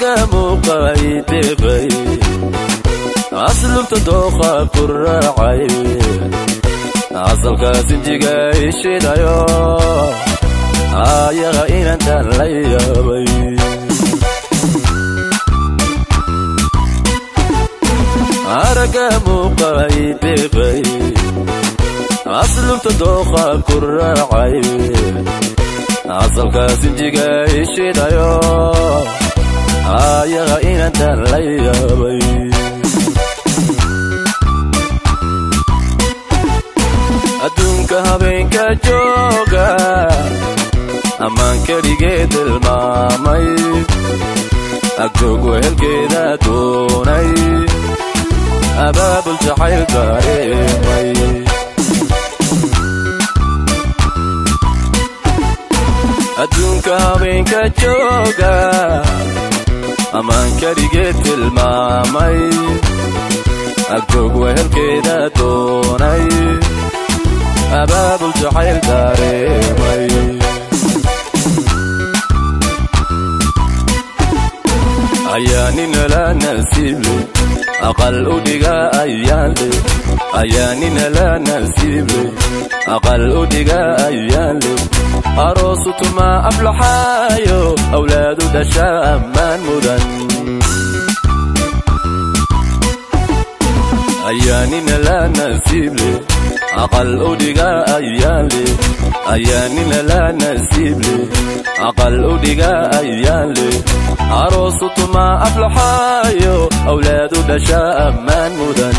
Aragga muuqay deeqay aslubta dooqa ku raacay asalka sinjiga ishidayo ayaga inantan la yaabay Aragga muuqay deeqay aslubta dooqa ku raacay asalka sinjiga ishidayo ayaga inantan la yaabay Adduunka habeenka jooga ammaan keligeed tilmaamay agjoog wehelkeeda doonay abaabul jacayl dareemay Adduunka habeenka jooga ammaan keligeed tilmaamay agjoog wehelkeeda doonay abaabul jacayl dareemay Ayaanina la nasiible aqal u dhiga ayaanle ayaanina la nasiible aqal u dhiga ayaanle aroosu tuma aflaxaayo awlaadu dhasha ammaan mudan Ayaanina la nasiible aqal u dhiga ayaanle ayaanina la nasiible aqal u dhiga ayaanle aroosu tuma aflaxaayo awlaadu dhasha ammaan mudan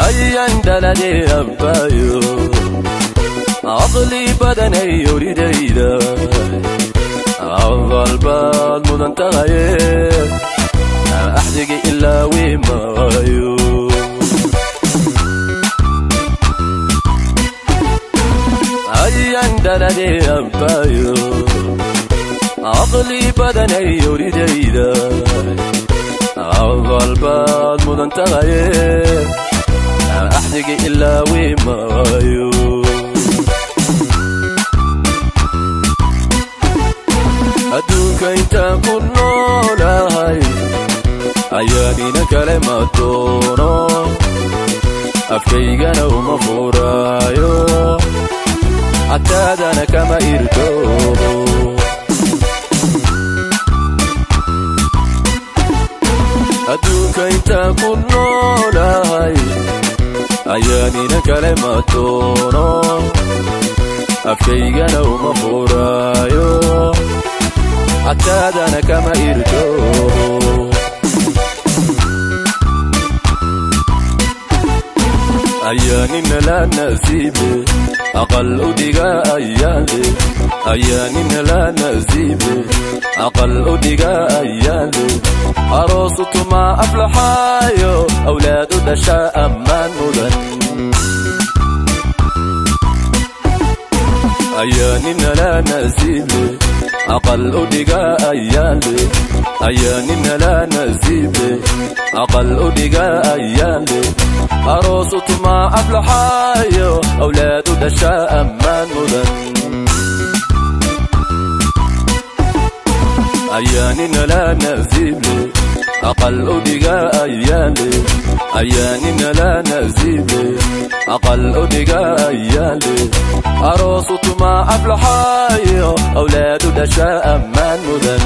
Ayaan dhaladee abbaayo aqli badanay oridayda abaal baad mudan tahaye axdiga ilaawi maayo Ayaan dhaladee abbaayo aqli badanay oridayda abaal baad mudan tahaye axdiga ilaawi maayo Adduunka intaan ku noolahay ayaanina kale ma doono afkaygana uma furaayo cataadana kama irdoobo Adduunka intaan ku noolahay ayaanina kale ma doono afkaygana uma furaayo cataadana kama irdoobo Ayaanina la nasiible aqal u dhiga ayaanle ayaanina la nasiible aqal u dhiga ayaanle aroosu tuma aflaxaayo awlaadu dhasha ammaan mudan Ayaanina la nasiible aqal u dhiga ayaanle ayaanina la nasiible aqal u dhiga ayaanle aroosu tuma aflaxaayo awlaadu dhasha ammaan mudan Ayaanina la nasiible aqal u dhiga ayaanle ayaanina la nasiible aqal u dhiga ayaanle aroosu tuma aflaxaayo awlaadu dhasha ammaan mudan.